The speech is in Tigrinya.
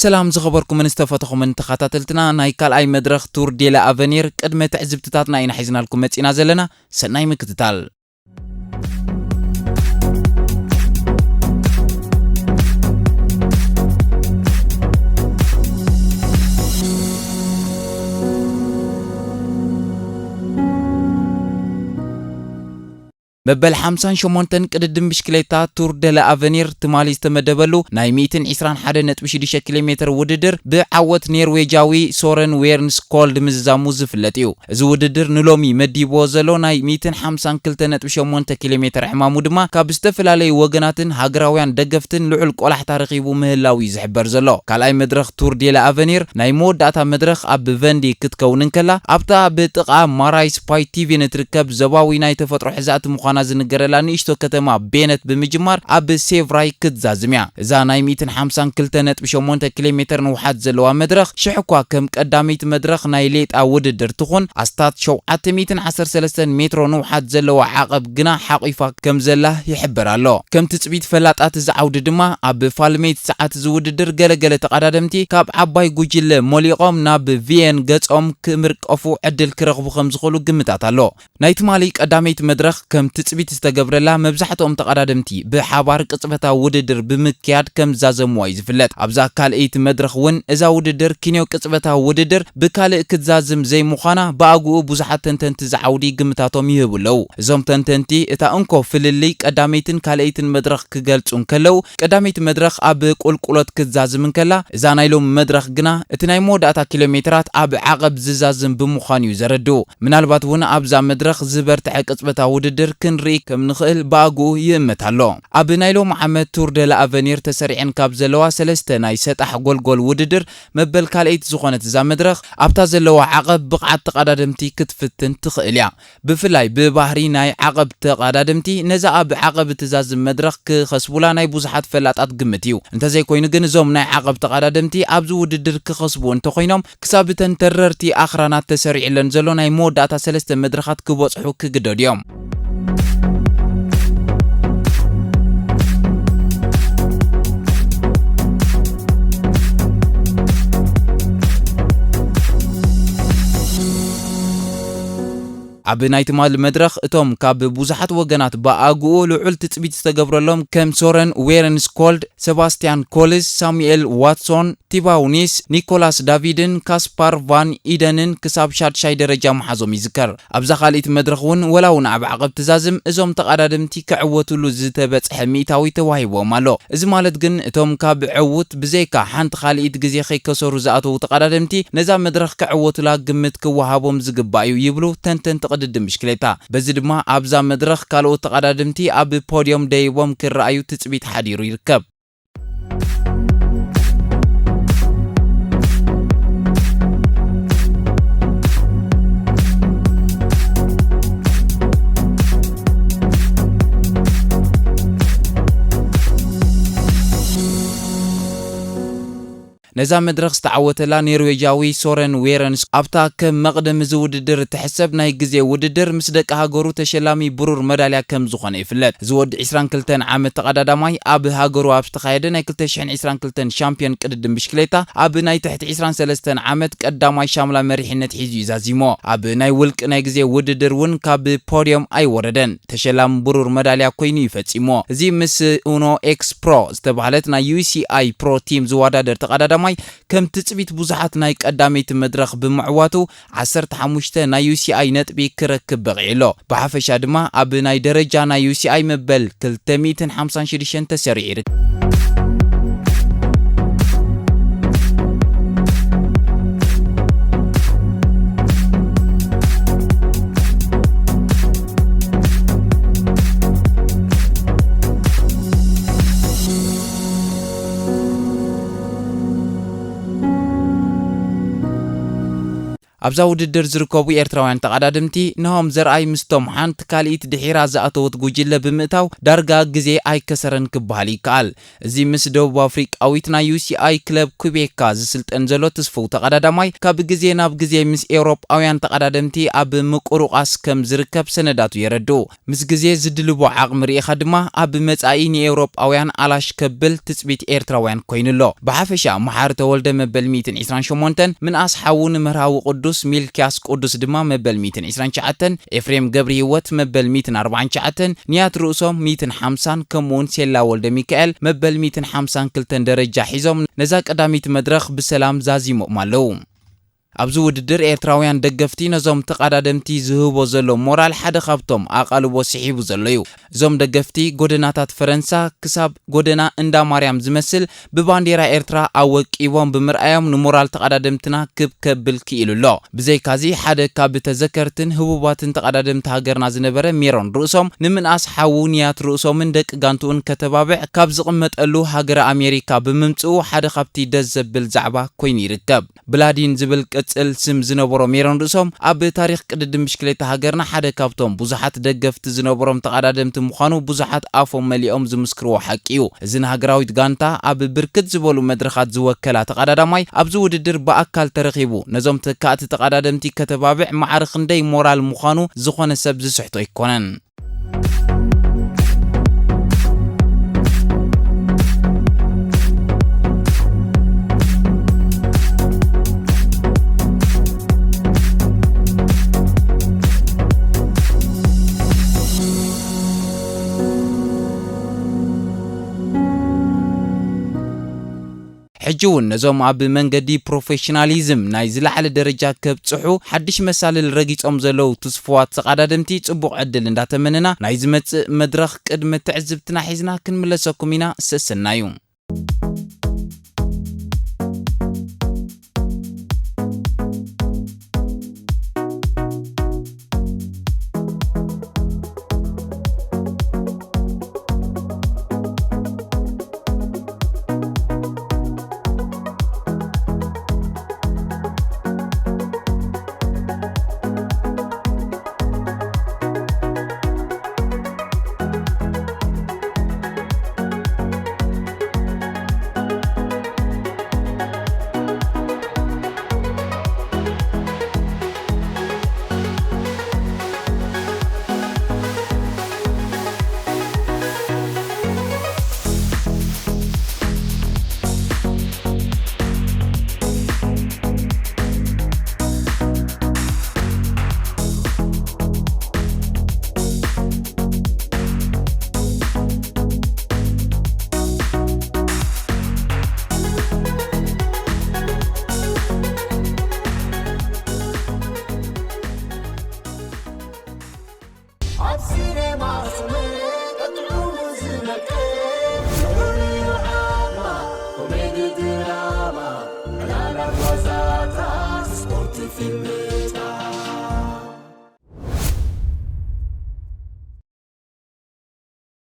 ሰላም ዝኸበርኩምን ዝተፈተኹምን ተኸታተልትና ናይ ካልኣይ መድረኽ ቱር ዴላ ኣቨኒር ቅድመ ትዕዝብትታትና ኢና ሒዝናልኩም መጺና ዘለና። ሰናይ ምክትታል። መበል ሓምሳን ሸሞንተን ቅድድም ብሽክሌታ ቱር ደለ ኣቨኒር ትማሊ ዝተመደበሉ ናይ ሚእትን ዕስራን ሓደ ነጥቢ ሽዱሽተ ኪሎ ሜትር ውድድር ብዓወት ኔርዌጃዊ ሶረን ዌርንስ ኮልድ ምዝዛሙ ዝፍለጥ እዩ። እዚ ውድድር ንሎሚ መዲብዎ ዘሎ ናይ ሚእትን ሓምሳን ክልተ ነጥቢ ሸሞንተ ኪሎ ሜትር ዕማሙ ድማ ካብ ዝተፈላለዩ ወገናትን ሃገራውያን ደገፍትን ልዑል ቆላሕታ ረኺቡ ምህላው እዩ ዝሕበር ዘሎ። ካልኣይ መድረኽ ቱር ዴላ ኣቨኒር ናይ መወዳእታ መድረኽ ኣብ ቨንዲ ክትከውን እንከላ፣ ኣብታ ብጥቓ ማራይ ስፓይ ቲቪ ንትርከብ ዞባዊ ናይ ተፈጥሮ ሕዛእቲ ምዃና ዝንገረላ ንእሽቶ ከተማ ቤነት ብምጅማር ኣብ ሴቭራይ ክትዛዝም እያ። እዛ ናይ ሚእትን ሓምሳን ክልተ ነጥቢ ሸሞንተ ኪሎ ሜትር ንውሓት ዘለዋ መድረኽ ሽሕ እኳ ከም ቀዳመይቲ መድረኽ ናይ ሌጣ ውድድር ትኹን፣ ኣስታት ሸውዓተ ሚእትን ዓሰርተ ሰለስተን ሜትሮ ንውሓት ዘለዋ ዓቐብ ግና ሓቒፋ ከም ዘላ ይሕበር ኣሎ። ከም ትጽቢት ፈላጣት እዚ ዓውዲ ድማ ኣብ ፋልሜት ሰዓት እዚ ውድድር ገለገለ ተቐዳደምቲ ካብ ዓባይ ጉጅለ ሞሊቖም ናብ ቪየን ገጾም ክምርቀፉ ዕድል ክረኽቡ ከም ዝኽእሉ ግምታት ኣሎ። ናይ ትማሊ ቀዳመይቲ መድረኽ ከም ትጽቢት ዝተገብረላ መብዛሕትኦም ተቐዳደምቲ ብሓባር ቅጽበታዊ ውድድር ብምክያድ ከም ዝዛዘምዋ እዩ ዝፍለጥ። ኣብዛ ካልኣይቲ መድረኽ እውን እዛ ውድድር ኪንዮ ቅጽበታዊ ውድድር ብካልእ ክትዛዝም ዘይምዃና ብኣግኡ ብዙሓት ተንተንቲ እዚ ዓውዲ ግምታቶም ይህቡ ኣለዉ። እዞም ተንተንቲ እታ እንኮ ፍልልይ ቀዳመይትን ካልኣይትን መድረኽ ክገልጹ እንከለዉ፣ ቀዳመይቲ መድረኽ ኣብ ቁልቁሎት ክትዛዝም እንከላ፣ እዛ ናይ ሎሚ መድረኽ ግና እቲ ናይ መወዳእታ ኪሎ ሜትራት ኣብ ዓቐብ ዝዛዝም ብምዃኑ እዩ ዘረድኡ። ምናልባት እውን ኣብዛ መድረኽ ዝበርትዐ ቅጽበታዊ ውድድር ክንርኢ ከም ንኽእል ብኣግኡ ይእመት ኣሎ። ኣብ ናይ ሎሚ ዓመት ቱር ደ ላ ኣቨኒር ተሰሪዐን ካብ ዘለዋ ሰለስተ ናይ ሰጣሕ ጎልጎል ውድድር መበል ካልኣይቲ ዝኾነት እዛ መድረኽ፣ ኣብታ ዘለዋ ዓቐብ ብቕዓት ተቐዳደምቲ ክትፍትን ትኽእል እያ። ብፍላይ ብባህሪ ናይ ዓቐብ ተቐዳደምቲ፣ ነዛ ኣብ ዓቐብ እትዛዝም መድረኽ ክኸስቡላ ናይ ብዙሓት ፈላጣት ግምት እዩ። እንተዘይኮይኑ ግን፣ እዞም ናይ ዓቐብ ተቐዳደምቲ ኣብዚ ውድድር ክኸስቡ እንተኾይኖም፣ ክሳብ እተን ተረርቲ ኣኽራናት ተሰሪዕለን ዘሎ ናይ መወዳእታ ሰለስተ መድረኻት ክበጽሑ ክግደዱ እዮም። ኣብ ናይ ትማሊ መድረኽ፣ እቶም ካብ ብዙሓት ወገናት ብኣግኡ ልዑል ትጽቢት ዝተገብረሎም ከም ሶረን ዌረንስ ኮልድ፣ ሰባስቲያን ኮልስ፣ ሳሙኤል ዋትሶን፣ ቲባው ኒስ፣ ኒኮላስ ዳቪድን ካስፓር ቫን ኢደንን ክሳብ ሻድሻይ ደረጃ ምሓዞም ይዝከር። ኣብዛ ካልኣይቲ መድረኽ እውን፣ ወላ እውን ኣብ ዓቐብ ትዛዝም፣ እዞም ተቐዳደምቲ ክዕወትሉ ዝተበጽሐ ሚእታዊ ተዋሂብዎም ኣሎ። እዚ ማለት ግን፣ እቶም ካብ ዕዉት ብዘይካ ሓንቲ ካልኣይቲ ግዜ ከይከሰሩ ዝኣተዉ ተቐዳደምቲ፣ ነዛ መድረኽ ክዕወቱላ ግምት ክወሃቦም ዝግባእ እዩ ይብሉ ተንተንቲ ቅድድም ብሽክሌታ። በዚ ድማ ኣብዛ መድረኽ ካልኦት ተቐዳደምቲ ኣብ ፖድዮም ደይቦም ክረኣዩ ትጽቢት ሓዲሩ ይርከብ። ነዛ መድረኽ ዝተዓወተላ ኖርዌጃዊ ሶረን ዌረንስ፣ ኣብታ ከም መቕድም እዚ ውድድር እትሕሰብ ናይ ግዜ ውድድር፣ ምስ ደቂ ሃገሩ ተሸላሚ ብሩር መዳልያ ከም ዝኾነ ይፍለጥ። እዚ ወዲ ዕስራን ክልተን ዓመት ተቐዳዳማይ፣ ኣብ ሃገሩ ኣብ ዝተኻየደ ናይ ክልተ ሽሕን ዕስራን ክልተን ሻምፒዮን ቅድድም ብሽክሌታ፣ ኣብ ናይ ትሕቲ ዕስራን ሰለስተን ዓመት ቀዳማይ ሻምላ መሪሕነት ሒዙ እዩ ዛዚሞ። ኣብ ናይ ውልቂ ናይ ግዜ ውድድር እውን ካብ ፖድዮም ኣይወረደን። ተሸላሚ ብሩር መዳልያ ኮይኑ እዩ ፈጺሞ። እዚ ምስ ኡኖ ኤክስ ፕሮ ዝተባህለት ናይ ዩ ሲ ኣይ ፕሮ ቲም ዝወዳደር ተቐዳዳማይ፣ ከም ትጽቢት ብዙሓት ናይ ቀዳመይቲ መድረኽ ብምዕዋቱ፣ ዓሰርተ ሓሙሽተ ናይ ዩ ሲ ኣይ ነጥቢ ክረክብ በቒዑ ኣሎ። ብሓፈሻ ድማ፣ ኣብ ናይ ደረጃ ናይ ዩ ሲ ኣይ መበል ክልተ ሚእትን ሓምሳን ሽዱሽተን ተሰሪዑ ይርከብ። ኣብዛ ውድድር ዝርከቡ ኤርትራውያን ተቐዳደምቲ፣ ናሆም ዘርኣይ ምስቶም ሓንቲ ካልኢት ድሒራ ዝኣተወት ጉጅለ ብምእታው፣ ዳርጋ ግዜ ኣይከሰረን ክበሃል ይከኣል። እዚ ምስ ደቡብ ኣፍሪቃዊት ናይ ዩ ሲ ኣይ ክለብ ኩቤካ ዝስልጠን ዘሎ ትስፉው ተቐዳዳማይ፣ ካብ ግዜ ናብ ግዜ ምስ ኤውሮጳውያን ተቐዳደምቲ ኣብ ምቁርቋስ ከም ዝርከብ ሰነዳቱ የረድኡ። ምስ ግዜ ዝድልቦ ዓቕሚ ርኢኻ ድማ፣ ኣብ መጻኢ ንኤውሮጳውያን ኣላሽ ከብል ትጽቢት ኤርትራውያን ኮይኑ ኣሎ። ብሓፈሻ፣ መሓሪ ተወልደ መበል ሚእትን ዕስራን ሸሞንተን፣ ምንኣስ ሓዉ ንመርሃዊ ቅዱስ፣ ሚልክያስ ቅዱስ ድማ መበል ሚእትን ዕስራን ትሽዓተን፣ ኤፍሬም ገብርሂወት መበል ሚእትን ኣርባዓን ትሽዓተን፣ ንያት ርእሶም ሚእትን ሓምሳን፣ ከምኡውን ሴላ ወልደ ሚካኤል መበል ሚእትን ሓምሳን ክልተን ደረጃ ሒዞም ነዛ ቀዳሚት መድረኽ ብሰላም ዛዚሞም ኣለዉ። ኣብዚ ውድድር ኤርትራውያን ደገፍቲ ነዞም ተቐዳደምቲ ዝህቦ ዘሎ ሞራል ሓደ ካብቶም ኣቓልቦ ስሒቡ ዘሎ እዩ። እዞም ደገፍቲ ጎደናታት ፈረንሳ ክሳብ ጎደና እንዳ ማርያም ዝመስል ብባንዴራ ኤርትራ ኣወቂቦም ብምርኣዮም ንሞራል ተቐዳደምትና ክብ ከብል ክኢሉ ኣሎ። ብዘይካዚ ሓደ ካብ ተዘከርትን ህቡባትን ተቐዳደምቲ ሃገርና ዝነበረ ሜሮን ርእሶም ንምንኣስ ሓዉ ንያት ርእሶምን ደቂ ጋንትኡን ከተባብዕ ካብ ዝቕመጠሉ ሃገረ ኣሜሪካ ብምምጽኡ ሓደ ካብቲ ደስ ዘብል ዛዕባ ኮይኑ ይርከብ። ብላዲን ዝብል ቅጽል ስም ዝነበሮ ሜሮን ርእሶም፣ ኣብ ታሪኽ ቅድድም ብሽክሌታ ሃገርና ሓደ ካብቶም ብዙሓት ደገፍቲ ዝነበሮም ተቐዳደምቲ ምዃኑ ብዙሓት ኣፎም መሊኦም ዝምስክርዎ ሓቂ እዩ። እዚ ንሃገራዊት ጋንታ ኣብ ብርክት ዝበሉ መድረኻት ዝወከላ ተቐዳዳማይ፣ ኣብዚ ውድድር ብኣካል ተረኺቡ ነዞም ተካእቲ ተቐዳደምቲ ከተባብዕ ማዕረ ክንደይ ሞራል ምዃኑ ዝኾነ ሰብ ዝስሕቶ ኣይኮነን። ሕጂ እውን ነዞም ኣብ መንገዲ ፕሮፌሽናሊዝም ናይ ዝለዓለ ደረጃ ከብጽሑ ሓድሽ መሳልል ረጊጾም ዘለዉ ትስፉዋት ተቐዳደምቲ ጽቡቕ ዕድል እንዳተመነና፣ ናይ ዝመጽእ መድረኽ ቅድሚ ትዕዝብትና ሒዝና ክንምለሰኩም ኢና። ሰሰናዩ። ኣብ ሲኔማ ሰመረ ቀጥዑ ዝነቀ። ሰውርዩ ዓማ፣ ኮሜዲ ድራማ፣ ዕላላት ዋዛታት፣ ስፖርት ፊልም።